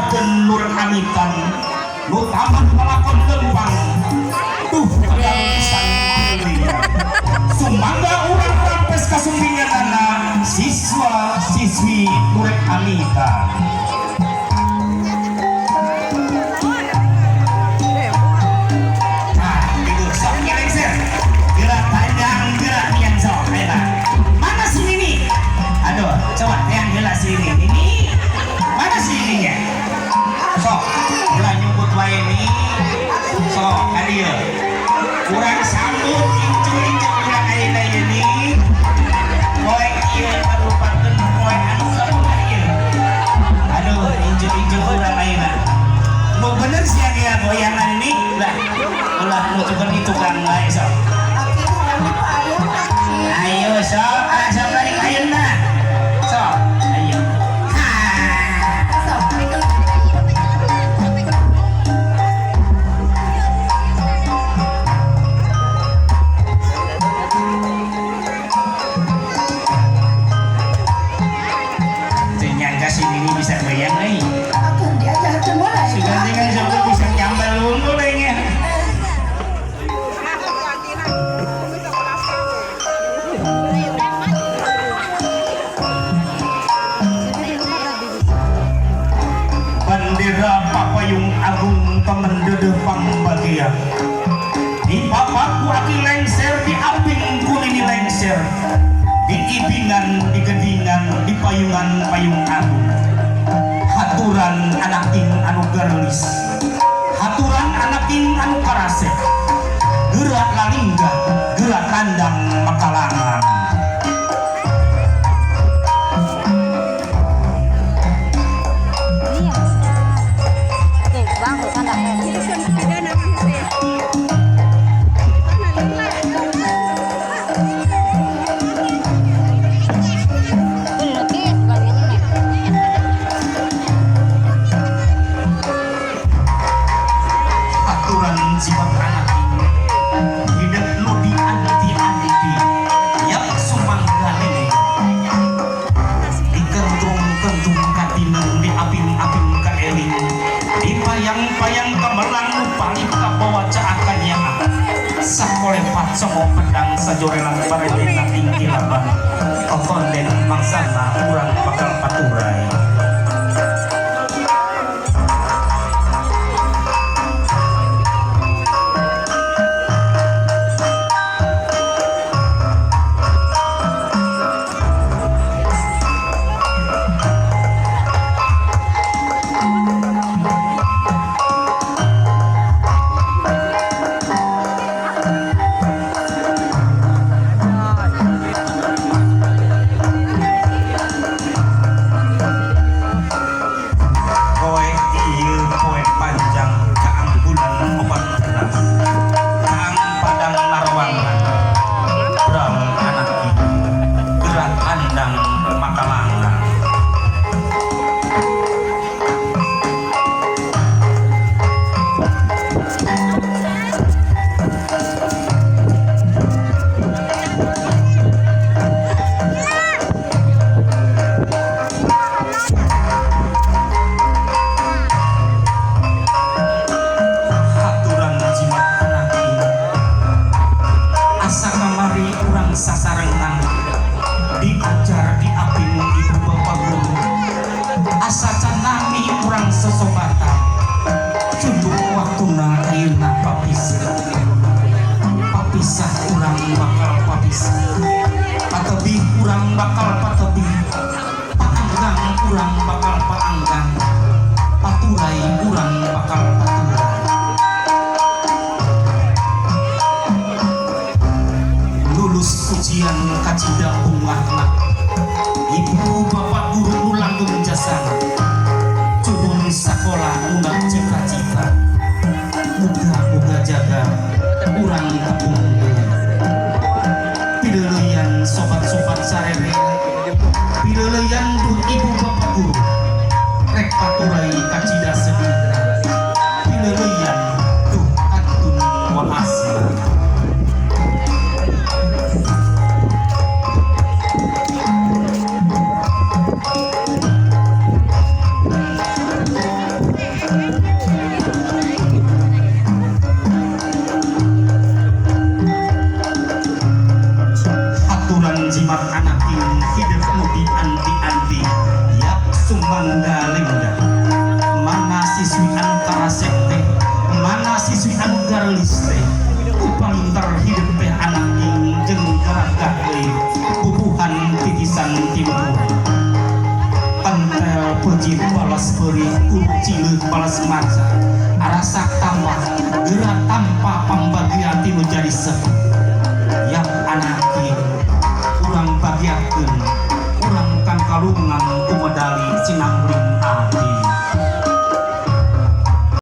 Nyiptakeun nur amitan nu tamat ngalakon lempang tuh tegang pisan pileuleuyan. Sumangga urang rampes kasumpinganana siswa siswi nu rek amitan. Nah, itu sok lengser. Gerak panjang, gerak nian sok. Ayo. Mana si Nini? Aduh, coba yang gerak si Nini. Nini, mana si Nininya? Sok, ulah nyumput wae nih. Sok, ka dieu. Urang sambut incu-incu urang ayeuna ieu nih. Poe ieu marupakeun poe anu kamuka ieu. Aduh, incu-incu urang ayeuna. Nu bener sih ya goyangan ini lah. Ulah nu tukang itu kan wae sok. Ayo sok, ah sok balik ayeuna. Sok, ayo. Ha. Teu nyangka si Nini bisa goyang euy. Si ganti kan sampai bisa nyambel unggul nya. Bandera Papayung Agung Pamendeudeung Pangbagia. Di papaku aki lengser, di aping ku nini lengser. Di ibingan, di gedingan, di payungan payung agung. Haturan anaking anu gareulis. Haturan anaking anu karasep. Gerak lalingga, gerak kandang makalangan. Iya. Oke, bang, sana. Aturan sifat anak hidup nu dianti-anti yang sumangga nene dikentung-kentung katineng diaping-aping kaeling dipayang-payang kamelang nu palih kabawa caakan yang sakolepat songo pedang sajorelan baredena ing kilaban totonden mangsana urang bakal paturai. Poe ieu poe panjang kaang bulan 14 kaang padang narwangan brang anak ibu gerak andang makalangan. Haturan jimat anak ini asa kamari urang sasarengan diajar diaping ibu bapak guru asa canami urang sesobatan cunduk waktuna ayeuna papisah papisah urang bakal papisah patebih urang bakal patebih paanggang urang bakal paanggang paturai urang bakal paturai. Lulus ujian kacida bungahna ibu bapak guru nu langgeng jasana culun sakola nunggak cita-cita muga-muga jaga urang tepung deui. Pileuleuyan sobat-sobat sarere pileuleuyan duh ibu bapak guru rek paturai kacida sedihna pileuleuyan duh kantun waasna. Jimat anak.